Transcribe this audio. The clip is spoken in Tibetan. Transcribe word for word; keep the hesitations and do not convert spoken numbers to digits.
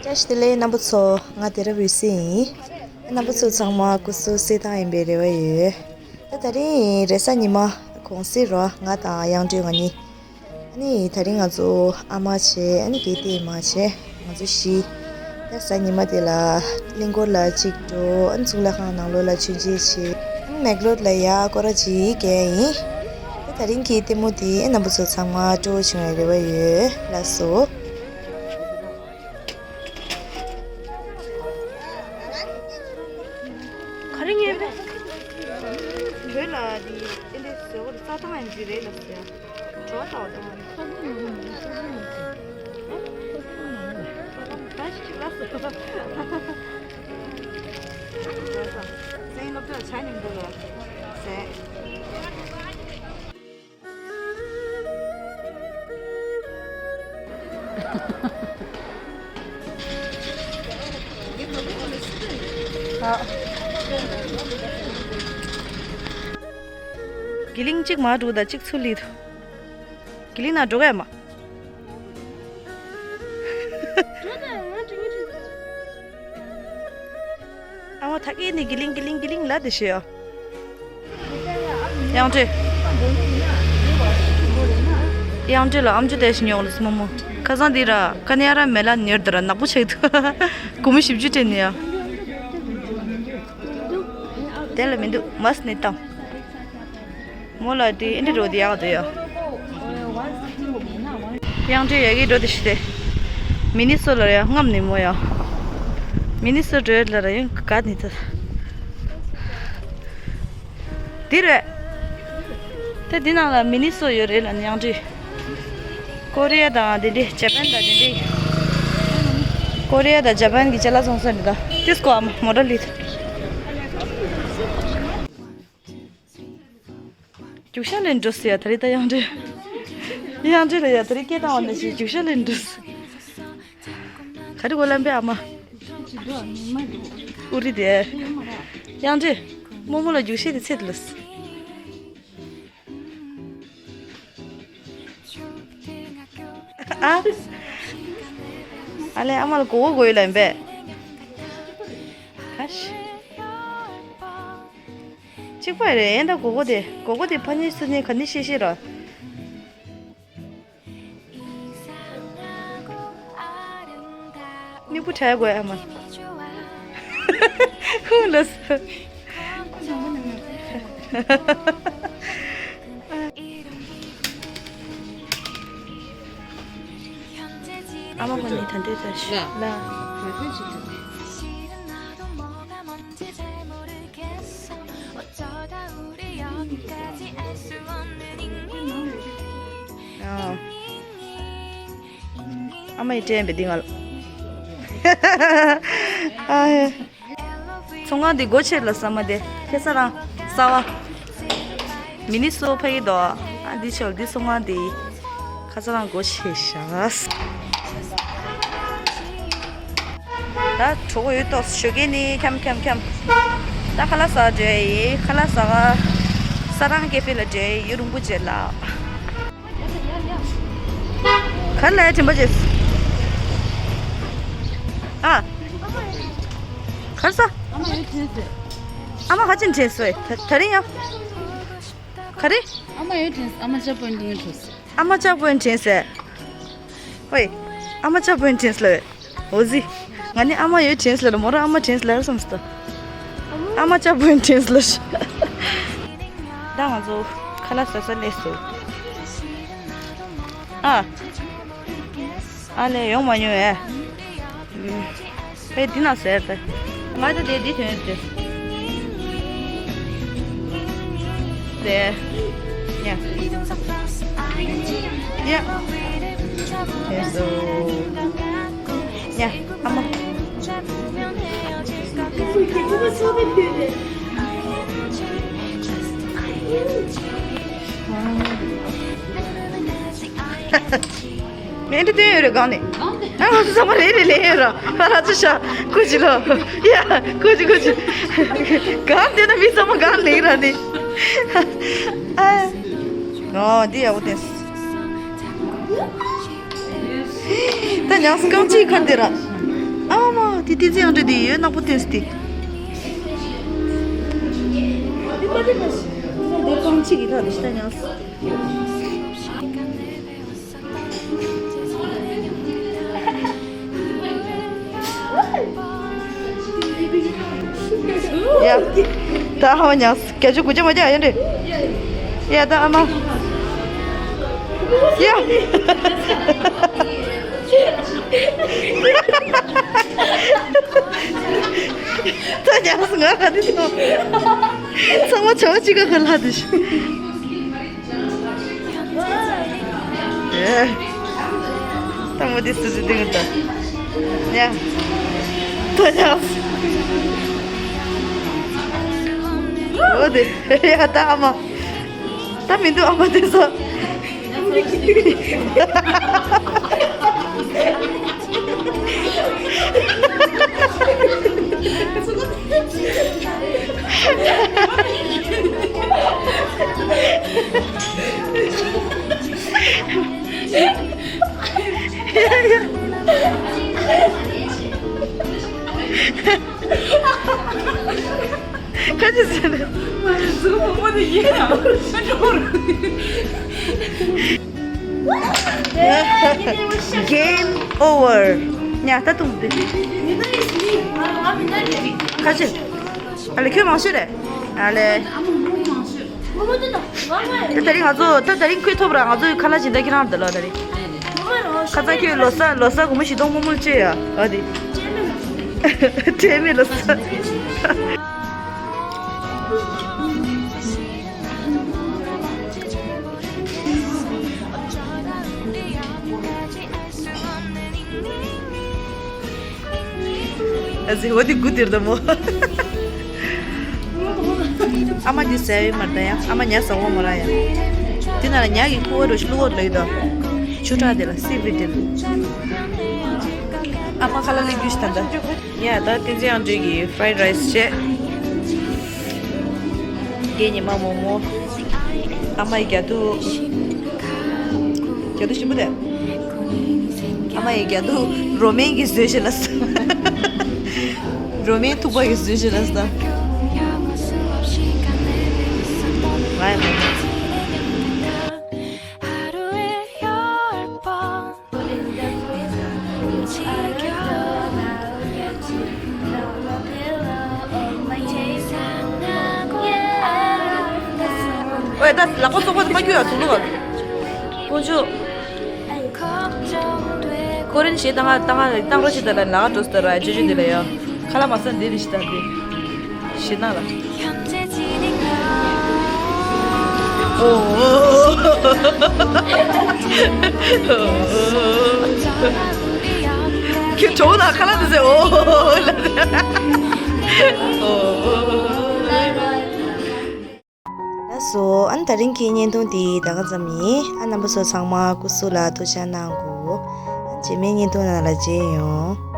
བཀྲ་ཤིས་བདེ་ལེགས་རྣམ་པ་ཚོ། ང་དེ་ར་བུ་སི་ཡིན། རྣམ་པ་ཚོ་ཚང་མ་སྐུ་གཟུགས་གསལ་ཐང་ཡིན་པའི་རེ་བ་ཡོད། ད་དེ་རིང་རེས་གཟའ་ཉི་མ་གུང་སེང་རོ། ང་དང་གཡང་སྒྲོན་ང་གཉིས། ཨ་ནི་དེ་རིང་ང་ཚོ་ཨ་མ་བྱས། ཨ་ནི་དགེ་ལྡན་མ་བྱས། ང་ཚོ་བཞི། ད་གཟའ་ཉི་མ་དེ་ལ་གླིང་སྐོར་ལ་གཅིག་འགྲོ། ཨ་ནི་གཙུག་ལག་ཁང་ནང་ལོགས་ལ་མཆོད་མཇལ་བྱས། ཨ་ནི་མེག་ལོར་ལ་ཡ་སྐོར་ར་གཅིག་རྒྱག་ཡིན། ད་དེ་རིང་གི་ལྟད་མོ་དེ་ཨ་རྣམ་པ་ཚོ་ཚང་མ་སྤྲོ་བོ་བྱུང་བའི་རེ་བ་ཡོད། ལགས་སོ། ག་རེ་ངས་བོད་ལ་དེ་ཨེ་འདྲས་བཟོས་པ་རྩྭ་ཐང་ཡིན་གྱི་རེད་ལབ་ཟེར། བྲོ་བ་ལྟ་བ་དང་། ད་ཞིག་ལ་ཟེར། སེང་སློབ་གྲྭ་ཆ་མཉམ་འདུག་ལ་ཟེར། དགེ་ལིང་གཅིག་མར་འགྲོ་དང་གཅིག་ཚུར་སླེབས་འདུག་དགེ་ལིང་ནང་འགྲོ་ག་ཡ་མ། ཨ་མ་ཐ་ཀེ་ནི་གི་ལིང་གི་ལིང་གི་ལིང་ལ་དེ་ཤེས་ཡ། གཡང་སྒྲོན། གཡང་སྒྲོན་ལ་ཨམ་ཅོག་དེ་ཤི་ཉོག་ལ་སི་མོ་མོ། ཁ་སང་འདི་ར་ཁ་ནས་ཡ་ར་མེ་ལ་ཉེར་དུ་ར་ནག་པོ་ཆགས་འདུག་སྒོར་མོ་བཞི་བཅུ་སྤྲད་ནས་ཡ། དེ་ལ་མི་འདུག་མ་སི་ནས་བཏང་། མོ་ལ་དེ་ཨེ་འདྲ་རོ་དེ་ཡག་དོ་ཡ། གཡང་སྒྲོན་ཡ་གི་འགྲོ་དེ་ཤི་དེ། མི་ནི་སོ་ལ་ཡ་རྔམ་ནི་མོ་ཡ། མི་ནི་སོ་འགྲོ་ལ་ར་ཡང་ག་ནི་ཚ། དེ་རེད། ད་དེ་ནང་ལ་མི་ནི་སོ་ཡོད་རེད་ལ་གཡང་སྒྲོན། ཀོ་རི་ཡ་དང་དེ་འདྲས་ཇ་པན་དང་དེ་འདྲས། ཀོ་རི་ཡ་དང་ཇ་པན་གྱི་ཅ་ལག་ཚོང་ས་རེད་ད། ཏིས་ཀོ་ཨ་མ་མོ་ཊ་ལི། རྒྱུག་ཤར་ལེན་འགྲོ་ཟེར་ཡ་ད་རེད་ད་གཡང་སྒྲོན། གཡང་སྒྲོན་ལ་ཡ་ད་རེད་སྐད་བཏང་བ་ནས་ཞེས་རྒྱུག་ཤར་ལེན་འགྲོ་ཟེར། ག་རེ་གོ་ལམ་པའི་ཨ་མ། ཨུ་རི་དེ། གཡང་སྒྲོན། རྨོ་མོ་ལ་རྒྱུག་ཤར་དེ་ཚད་ལ་ཟེར། ཨ། ཨ་ལས་ཨ་མ་ལ་གོ་གོ་གོ་ཡོད་ལ་ཡིན་པས། ཁ་ཤས། གཅིག་པ་རེད་ཡིན་ད་གོ་གོ་དེ་གོ་གོ་དེ་ཕ་ཉེ་སུ་ནས་ག་ནས་ཤེས་ཤེས་ར། སྨྱུ་གུ་བྲལ་དགོས་ཨ་མ། ཧུ་ལ་སུ། ཨ་མ་ཁོ་ནི་ད་འདོད་ད་ཤི་ལ། ལ། ཨ་མ་ཡི་དྲན་པའི་འདི་ང་ལ། ཨ་ཧེ། ཚོང་ཁང་འདི་སྒོ་ཕྱེ་ལ་ས་མ་དེ་ཁེ་ས་རང་ས་བ། མི་ནི་སོ་ཕ་གི་དོ། ཨ་འདི་ཆོ་འདི་ཚོང་ཁང་འདི། ཁ་ས་རང་སྒོ་ཕྱེ་ཤག་ད་གྲོགས་ཡོད་ཏོ་ཞོ་གེ་ནི་འཁྱམ་འཁྱམ་འཁྱམ། ད་ཁ་ལག་ཟ་འདྲེ་ཡི་ཁ་ལག་ཟ་ག་ས་རང་ཀེ་ཧྥེ་ལ་འདྲེ་ཡི་རུང་པོ་བྱེད་ལ། གར་ལ་དྲན་པ་བྱེད། ཨ། གར་ས། ཨ་མ་ཡོད་དྲན་སོས། ཨ་མ་ཧ་ཅང་དྲན་སོས། ད་ད་རིང་ཡང་། ག་རེ། ཨ་མ་ཡོད་དྲན་སོས། ཨ་མ་ཅག་པོ་འདི་ངས་དྲན་སོས། ཨ་མ་ཅག་པོ་དྲན་སོས། ཝེ། ཨ་མ་ཅག་པོ་དྲན་སོས་ལ་ཝེ། འོ་ཟི། ང་ནི་ཨ་མ་ཡོད་དྲན་སོས་ལ་མོ་རང་ཨ་མ་དྲན་སོས་ལ་བསམ་སོ། ཨ་མ་ཅག་པོ་དྲན་སོས་ལ། ད་ང་ཚོ་ཁ་ལག་ཟ་ས་སླེབས་སོ། ཨ། ཨ་ལས་ཡོང་མ་མྱོང་ཨེ། ཨེ་འདི་ན་ཟེར་ཏེ། ང་ད་དེ་འདི་དོན་ཏེ། དེ། ཡ། ཡ། དེ་སོ། ཡ། ཨ་མ། མེ་འདི་སྟོན་ཡོད་རེད་གང་ནས། ཨ་ང་ཚོ་ཚང་མ་རེ་རེ་ལེན་ཡོད་ར། ཨ་ར་ཚོ་ཤ་ཁུ་ཅི་ལོ། ཡ་ཁུ་ཅི་ཁུ་ཅི། གང་དེ་ན་མི་ཚང་མ་གང་ལེན་ར་ནི། ཨ། ཨོ་འདི་ཡག་པོ་དེ། ད་ཉང་སྐམ་ཅིག་ཁར་དེ་ར། དེ་ཏི་ཙི་ཡང་འདྲ་དེ་ཡོད་ནག་པོ་ཏོན་སི་ཏི། དེ་མ་དེ་མ་ཤི། དེ་གང་ཅིག་གི་ཐག་དེ་ཤི་ད་ཉག་སི། ཡ། ད་ཧ་བ་ཉག་སི། བརྒྱད་ཅུ་དགུ་བརྒྱ་མ་བརྒྱ་ཡ་འདྲ། ཡ་ད་ཨ་མ། ཡ། ད་ཉག་སི་ང་ག་དེ་ཐོང་། ཚང་མ་བྱ་བ་གཅིག་ག་ག་ལྷ་དུ་ཤི། ཨེ། ད་མོ་དེ་སུ་ཟི་དེ་གི་ད། ཉ། ད་ཉག་སི། འོ་དེ། ཡ་ད་ཨ་མ། ད་མི་འདུག་ཨ་མ་དེ་ཚོ། ཁ་ཅིག་ཟེར་ནས། གཟུགས་པོ་མོ་དེ་ཡིན་ཡང་ཁ་འགྲོ་རུ། Game over. ཉ་ད་དུང་དེ། ཁ་ཅིག་ཨ་ལེ་ཁྱོད་མང་ཤོས་རེད། ཨ་ལེ། ད་དེ་རིང་ང་ཚོ་ད་དེ་རིང་ཁོས་ཐོབ་ར། ང་ཚོའི་ཁ་ལག་སྦྱིན་བདག་ཁྱེད་རང་འདི་ལ་དེ་རིང་། ཁ་སང་ཁྱོད་ལོ་གསར་ལོ་གསར་སྒོར་མོ་བཞི་སྟོང་མུག་མུག་བཅོས་ཡ་ཨ་དེ། སྤྲད་མེད་ལོ་གསར། ཨ་ཙི་འོ་དེ་དགུ་དེར་ད་མོ། ཨ་མ་དེ་ཟ་བའི་མར་ད་ཡང་ཨ་མ་ཉ་ཟ་འོ་མོ་ར་ཡང་། དེ་ན་ལ་ཉ་གི་ཁུ་བ་རོ་ཤི་ལུ་འོ་ལོས་ད། ཆུ་ཁྲག་དེ་ལ་སི་བི་དེ་ལ། ཨ་མ་ཁ་ལ་ལེན་རྒྱུ་ཞིག་ད་ད། ཡ་ད་བསྟན་འཛིན་དབྱངས་སྒྲོལ་གྱི་fried rice བྱས། རྒན་ཉི་མ་མོག་མོག་ཨ་མ་ཡི་རྒྱ་ཐུག་རྒྱ་ཐུག་ཞིམ་པོ་དེ། ཨ་མ་ཡི་རྒྱ་ཐུག་རོ་མན་གྱིས་བཟོས་ཤིག་ལ་ཟ། རོ་མན་ཐུག་པ་གིས་བཟོས་ཤིག་ལ་ཟ། ང་ཡི་མོག་མོག་ཨོའི་ད་ལག་པ་བཙོག་པ་དེ་མ་སྐྱུར་ཡ་དུག་ལོག་ག་དཀོན་མཆོག་ཀོ་རིན་ཞེས་ད་ང་ད་ང་བཏང་རོགས་བྱེད་ད་ལ་ལག་འགྲོ་སྟེ་ར་ཅོ་ཅོ་འདི་ལ་ཡ་ཁ་ལག་མ་ཟ་འདི་རེ་ཞིག་ད་འདི། ཞེད་སྣང་ལ། ཨོ། ཁྱོད་གྲོགས་ལ་ཁ་ལག་འདི་ཟེར་ཨོ། ཨོ། ལགས་སོ། ཨ་ནི་དེ་རིང་གི་བརྙན་ཐུང་འདི་ད་ག་ཙམ་ཡིན། ཨ་རྣམ་པ་ཚོ་ཚང་མ་སྐུ་གཟུགས་ལ་ཐུགས་ཅག་གནང་དགོས། ཨ་རྗེས་མའི་བརྙན་ཐུང་ནང་ལ་མཇལ་ཡོང་།